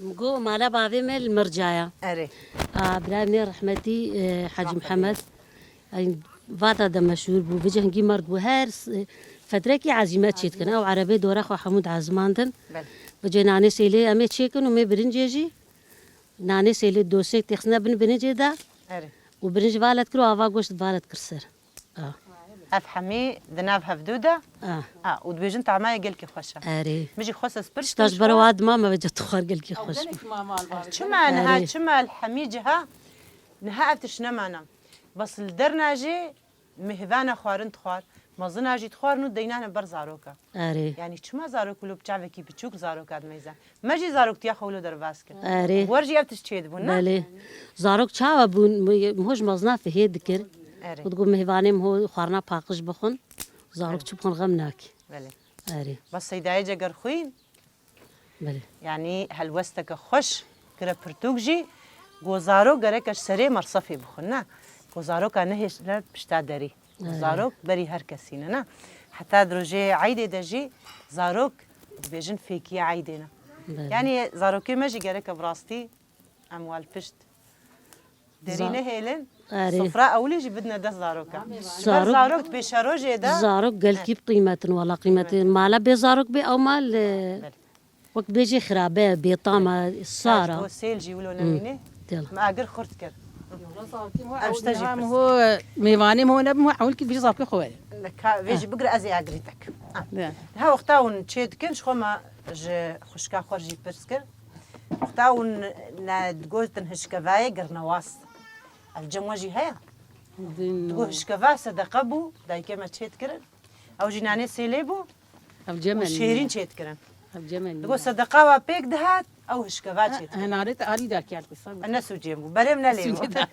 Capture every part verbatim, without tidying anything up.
Go mala bavê me li Mircaya. Erê. A, birayê me rehmetî, e, Hacî Mihemed. Ay, vata de meşhûr bû. Vêca hingî merd bû. Her s-, fetrekî ezîme çêdikin. Ew erebê dora xwe hemû diezimandin. Belê. Vêca nanê sêlê em ê çêkin û mê birincê jî. Nanê sêlê dosek têxisne bin birincê de. Erê. Û birinc valet kir û ava goşt valet kir ser. A. Ev hemî di nav hevdû de. A. A, û dibêjin tamayê gelkî xweş e. Erê. Min jî xwest ez pirs Tişta ji ber wa dima me vêca tu xwar gelkî xweş bû. Çima niha, Erê. çima li hemî ciha niha ev tişt nemana. Bes li derna jî mêvana xwarin dixwar, mezina jî dixwarin û deynane ber zaroka. Erê. Yanî çima zarok wilo bi çavekî biçûk zaroka dimeyze? Me jî zaroktiya xwe wilo derbas kir. Erê. Wer jî ev tişt çêdibûn, ne? Belê. Zarok çawa bûn? Miho ji mezina fihê dikir. Erê. Û digot mêvanê miho xwarina paqij bixwin. Zarok Erê. çi bixwin xem nake. Belê. Erê. Bes Seydayê Cegerxwîn Belê. Yanî helwesteke xweş kire pirtûk jî, ku zarok gereke ji serê mersefê bixwin, ne? Ku zaroka nehêştine pişta derî. Ku Erê. zarok berî her kesî ne, ne? Heta di rojê eydê de jî zarok dibêjin fêkiya eydê ne. Belê. Yanî zarokê me jî gereke bi rastî em wal pişt Derî Za- nehêlin, Erê. sofra ewilî jî bidine dest zaroka. Ji ber Zarok- zarok di pêşerojê de. Zarok gelkî bi qîmet in, wala qîmetê. Mala bê zarok bê, ew mal, e, Belê. wek bêjê xirabe, bêtam e, sar e. Ji bo sêl jî wilo Hı. nemîne. Dela. Me agir xurt kir. Ev ji te jî Em pirs. ho mêvanê ho nebim, ho ewil kî vî zarokê xwe were. Ka-, vê jî bigre, ez ê agirî tek. Ah. De. Ha, wexta hûn çê dikin, ji xwe me ji xwişka xwe jî pirs kir. Wexta hûn ne digotin hişkevayê girnewas. Ev cem we jî heye? Din Digo hişkeva sedeqe bû, dayikê me çê dikirin. Ew jî nanê sêlê bû. Ev cem Û şêrîn çê dikirin. Ev cem Digo sedeqa wa pêk dihat, ew hişkeva çê dikirin. Henarê te alî da kerd qisa. Ne sûcê bû, berê min nelê bû. Sûcê da.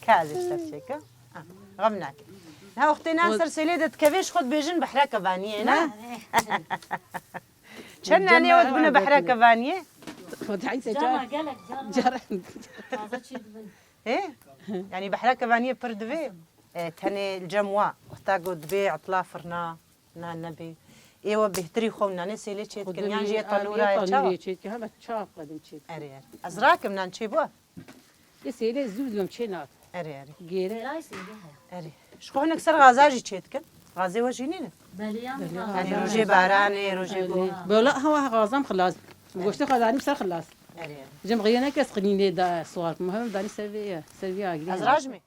Ka ez ê ji te çêkim. Ah, xem nake. Ha, wextê nan O- ser sêlê de dikevê ji xwe dibêjin behra kevaniyê, ne? Çend nanê we dibine behra kevaniyê? Xwedayî te Cana car. gelek cana. Car. Taze çî dibin. Ê? Yanî behra kevaniyê pir divê. E, tenê li cem wa. Wexta ku dibê etla firna, nan nebê. Ê we bêhtirî xwe û nanê sêlê çê dikin. Yan jî yê tenûra ye, çawa? Çê dikin, hema çawa qedin çê dikin. Erê, erê. Ez rakim nan çê bo? Yê sêlê zû dibim çê nat. Erê, erê. Gêre. Erê. Ji xwe hinek ser gaza jî çê dikin. Gazê we jî nîne? Belê ya. Yanî rojê baranê, rojê ku. Bela hewa gazam xilas. Goştê xwe danîm ser xilas. Erê, erê. Cem xiyane kes qinînê da suwar. Muhim danî ser vê ye. Ser vê agirê. Ez rajmê.